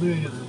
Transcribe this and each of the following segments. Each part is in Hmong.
Tsis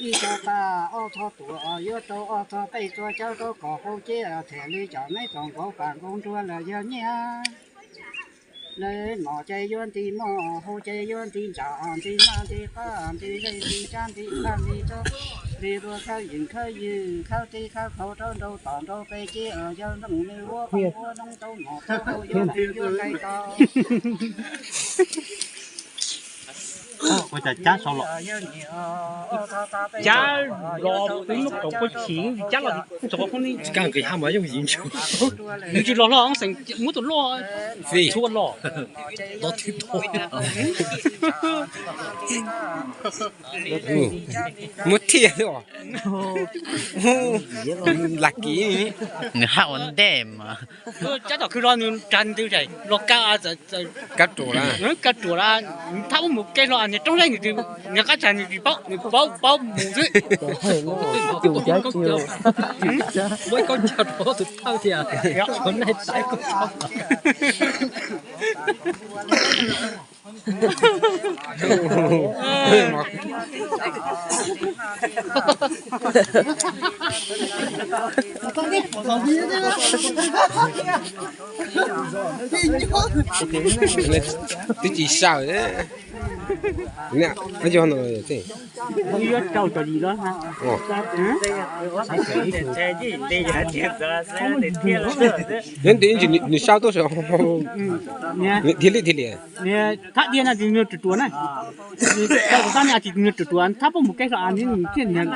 Ib txog tag ob txog tuam, yuav rau ob txog peb txog caug rau kom hauv ceb thiaj li cov neb txog nkaus pam nkaus nruas lawm yog nyiaj. Lawv nom ces yuav nti moj, hauv ces yuav nti ntsaum, nti naj nti qab, nti zej nti tsab nti qab nti txob, nti dua khawb yeem khawb ywg, khawb tib khawb qhau rau nrau tom nrau pes ces yog nrooj nws ua qhov ua noo tau nom tau hau yuav nti yuav nqaij tau. Ua cas cab sau los? Cab los twb muab kaum pua chim, cab los txog qhov ni. Tsis kaj nqis hab mas yooj yim ntshua. Nws tsis los hlo, xeem muab tus luaj txhua los. Muab thiaj xwb os. Lam kiv. Nws haj ua ntej mas. Cab tom khw los nws ras ntws los kab, kab ruam, kab ruam, thab mus kev hlo niag roob saib nws, niag qab tsag nws tsis paub, nws paub paub mus xwb. Muab ib kaub cag rau tus thawj tias, qhov nai taiv kaub tsag. Twb tsis sawm. Yuav rau cov yim los. Nws tsis nws sau tuaj saum. Thiaj li, thiaj li. Thab diav no tsis nws ruam ruam na. Tsis nws ruam ruam, thab poj mus kev hlo ni thiaj nws.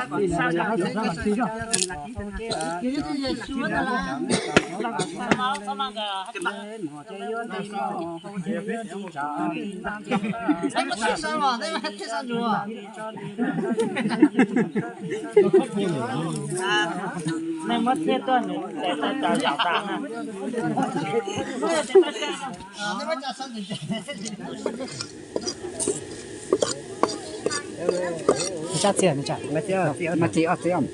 Nej muab thiab tuaj nws tes tau cov yam tas na. Sab txia, mas txi ob txi ob.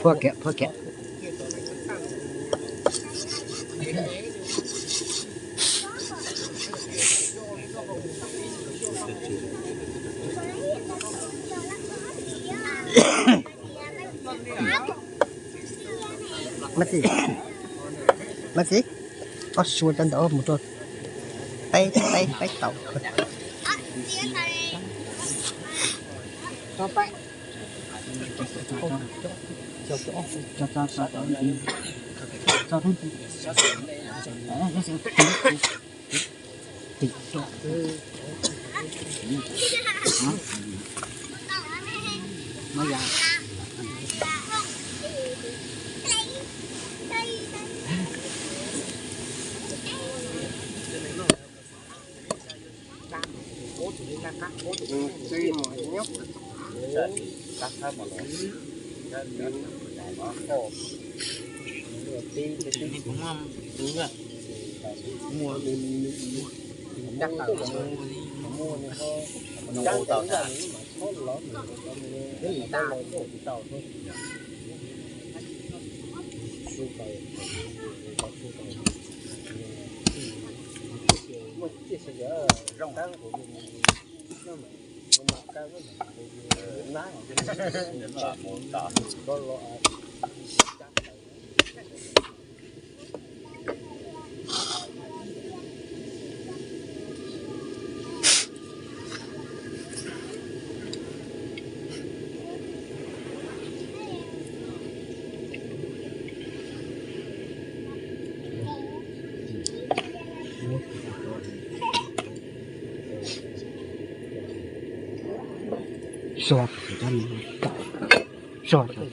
Phua kiag, phua kiag. Mab txiv, mab txiv, koj suav cov ntawd mus rau peb, peb, peb tau. Sua, sua, sua, sua,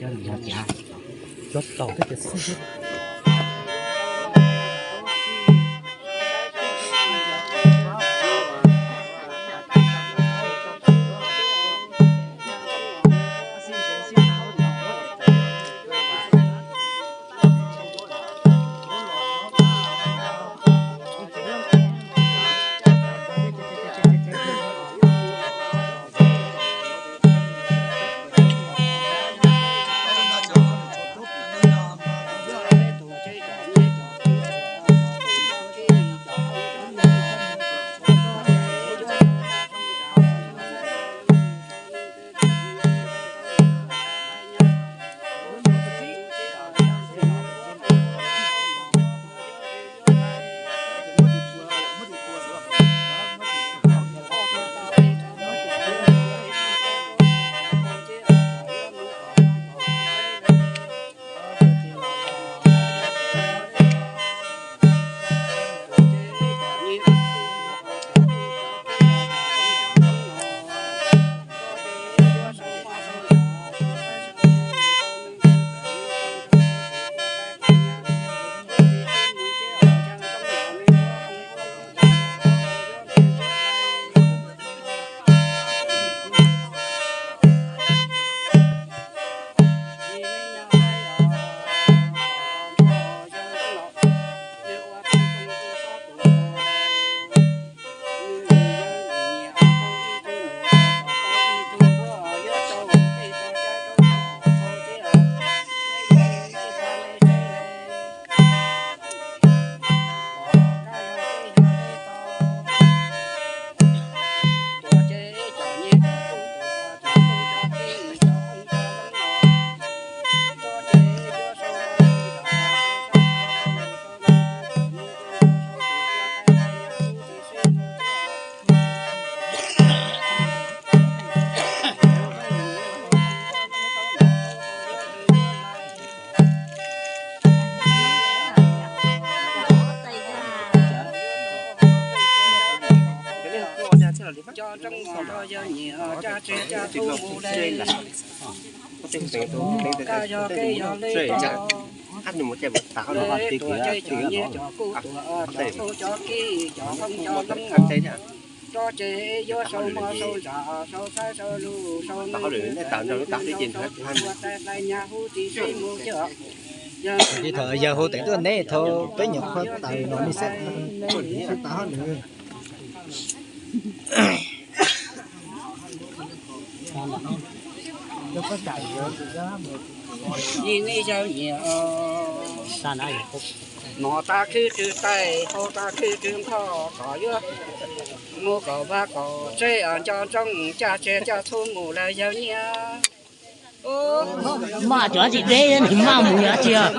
Thaum yawg hu teev tuaj neb thaum peb nyuam qhuav tawm no me xwb tas hab nws. Li nej yawg nyiam, noj tag khwv khwv taij, haus tag khwv khwv nqho, kom yuav mus kom vaj kom tsev, nco ntsoov caj tseg coj txhua mus lawm yawg nyiam. Maj cov tsis deb, nws maj mus yog tsis.